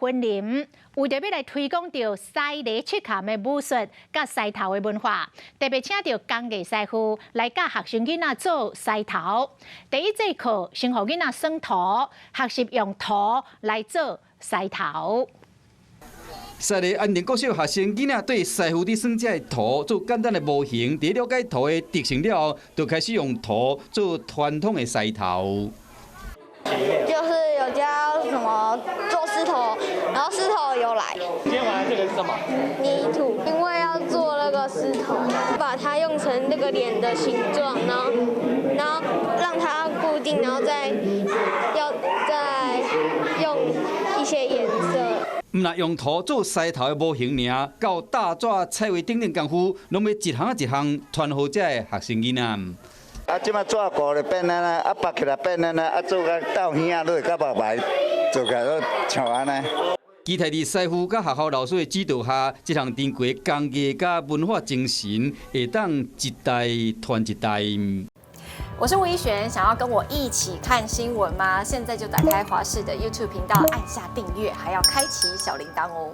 雲林，為著欲來推廣著獅犁七崁的武術佮獅頭的文化，特別請著工藝師傅來教學生囡仔做獅頭。第一節課先予囡仔耍土，學習用土來做獅頭。獅犁安定國小學生囡仔對師傅佇耍這个土做簡單的模型，佇了解土的特性了後，就開始用土做傳統的獅頭。就是有教什麼做獅頭，然後獅頭由來。今天玩的這個是什麼？泥土，因為要做那個獅頭，把它用成那個臉的形狀，然後讓它固定，然後再要再用一些顏色。毋但用土做獅頭的模型爾，到搭紙彩畫等等工夫，攏欲一項一項傳予這个學生囡仔。啊，這擺紙糊就變按呢，啊，縛起來變按呢，啊，做甲斗耳仔落較白白，做起來攏像按呢。期待佇師傅佮學校老師的指導下，這項珍貴工藝佮文化精神，會當一代傳一代。我是吳怡璇，想要跟我一起看新聞嗎？現在就打開華視的 YouTube 頻道，按下訂閱，還要開啟小鈴鐺哦。